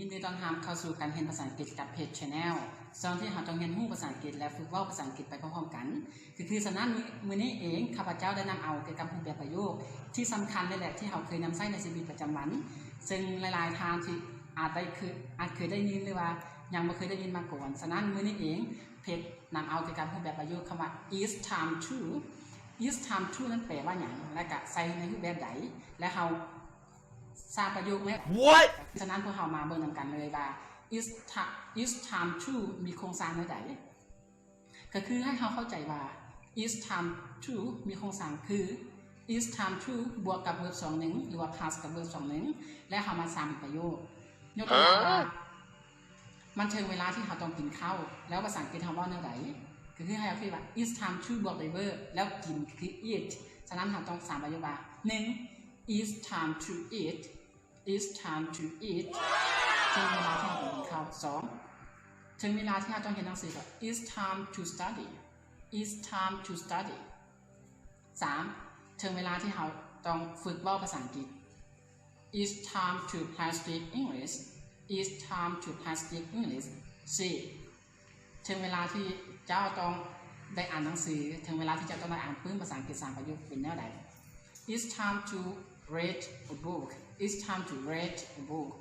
ຍິນດີຕ້ອນຮັບເຂົ້າສູ່ການຮຽນພາສາອັງກິດກັບເພຈ Channel ຊ່ອງທີ່ເຮົາຕ້ອງຮຽນຮູ້ພາສາອັງກິດ ແລະ ຝຶກເວົ້າພາສາອັງກິດໄປພ້ອມໆກັນ. ກໍຄືສະນັ້ນ ມື້ນີ້ເອງຂ້າພະເຈົ້າໄດ້ນຳເອົາກ່ຽວກັບຮູບແບບປະໂຫຍກທີ່ສຳຄັນເລີຍແຫຼະ ທີ່ເຮົາເຄີຍນຳໃຊ້ໃນຊີວິດປະຈຳວັນ, ເຊິ່ງຫຼາຍໆທ່ານທີ່ອາດໄດ້ເຄີຍ ອາດເຄີຍໄດ້ຍິນ ຫຼືວ່າຍັງບໍ່ເຄີຍໄດ້ຍິນມາກ່ອນ. ສະນັ້ນ ມື້ນີ້ເອງ ເພຈນຳເອົາກ່ຽວກັບຮູບແບບປະໂຫຍກຄຳວ່າ It's time to It's time to ນັ້ນແປວ່າຫຍັງ ແລະ ກະໃຊ້ໃນຮູບແບບໃດ ແລະ ເຮົາສ້າງປະໂຫຍກແມ່ນ What? ສະນັ້ນ ພວກເຮົາມາເບິ່ງນຳກັນເລີຍວ່າ It's ti- It's time to ມີໂຄງສ້າງແນວໃດ. ກໍຄືໃຫ້ເຮົາເຂົ້າໃຈວ່າ It's time to ມີໂຄງສ້າງຄື It's time to ບວກກັບ verb ຊ່ອງໜຶ່ງ ຫຼືວ່າ plus ກັບ verb ຊ່ອງໜຶ່ງ ແລະ ເຮົາມາສ້າງປະໂຫຍກ. ຍົກຕົວຢ່າງວ່າ ມັນເຖິງເວລາທີ່ເຮົາຕ້ອງກິນເຂົ້າ ແລ້ວພາສາອັງກິດເຮົາເວົ້າແນວໃດ? ກໍຄືໃຫ້ເຮົາຄິດວ່າ It's time to ບວກດ້ວຍ verb ແລ້ວກິນຄື eat. ສະນັ້ນ ເຮົາຕ້ອງສ້າງປະໂຫຍກວ່າ ໜຶ່ງ It's time to eat. It's time to eat. ເຖິງເວລາທີ່ເຮົາຕ້ອງກິນເຂົ້າ. ສອງ ເຖິງເວລາທີ່ເຮົາຕ້ອງຮຽນໜັງສື. ກໍ It's time to study. It's time to study. ສາມ ເຖິງເວລາທີ່ເຮົາຕ້ອງຝຶກເວົ້າພາສາອັງກິດ. It's time to practice English. It's time to practice English. ສີ່ ເຖິງເວລາທີ່ເຈົ້າຕ້ອງໄດ້ອ່ານໜັງສື, ເຖິງເວລາທີ່ເຈົ້າຕ້ອງໄດ້ອ່ານປຶ້ມພາສາອັງກິດ. ສາມ ປະໂຫຍກເປັນແນວໃດ? It's time to read a book. It's time to read a book.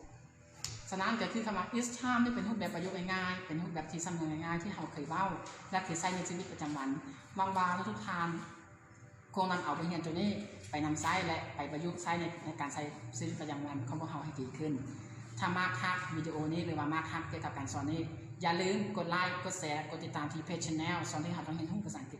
ສະນັ້ນ ກໍຄືຄຳວ່າ It's time ນີ້ເປັນຮູບແບບປະໂຫຍກງ່າຍໆ, ເປັນຮູບແບບທີ່ສຳນຽງງ່າຍໆ ທີ່ເຮົາເຄີຍເວົ້າ ແລະ ເຄີຍໃຊ້ໃນຊີວິດປະຈຳວັນ. ຫວັງວ່າທຸກໆທ່ານ ຄົງນຳເອົາບົດຮຽນໂຕນີ້ໄປນຳໃຊ້ ແລະ ໄປປະຍຸກໃຊ້ໃນ ໃນການໃຊ້ຊີວິດປະຈຳວັນຂອງພວກເຮົາໃຫ້ດີຂຶ້ນ. ຖ້າມັກຮັກວິດີໂອນີ້ ຫຼືວ່າມັກຮັກກ່ຽວກັບການສອນນີ້, ຢ່າລືມກົດໄລ, ກົດແຊ, ກົດຕິດຕາມທີ່ເພຈ Channel ຊ່ອງທີ່ເຮົາຕ້ອງຮຽນຮູ້ພາສາອັງກິດ